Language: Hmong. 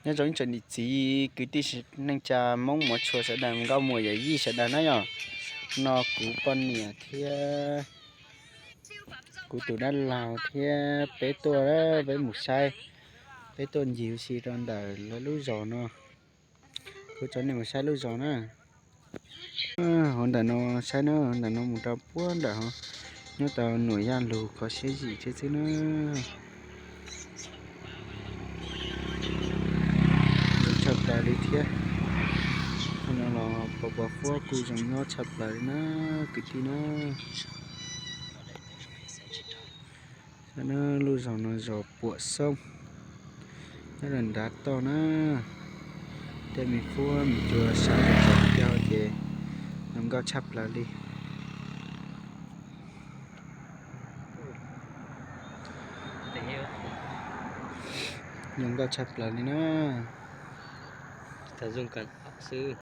Nyob zoo ib tsoom niam txiv kwv tij neej tsa Hmoob Muas Tshua sawv daws, nkauj muam yawm yij sawv daws na yom. No kuv poj niam thiab kuv tus dab laug thiab peb tuaj, peb mus saib, peb tuaj ncig ua si rau ntawm lawv lub zos no. Kuv cov nej mus saib lub zos na. Hauv ntawm no saib na, hauv ntawm no mus rau puag nram, nyob tau Nuam Yaj Lug kho siab zim thiab xwb na. Zoo tshaj plaws li thiab. Hauv no los pos pos huab kuj zoo nyob tshaj plaws li na, kwv tij na. Saib na, lub zos no zos Puam Xoob, nyob rau nrad toj na. Tej me huab me cua sab ntawm zos kiag ces zoo nkauj tshaj plaws li. Zoo nkauj tshaj plaws li na. Thaum zoo kam xwb.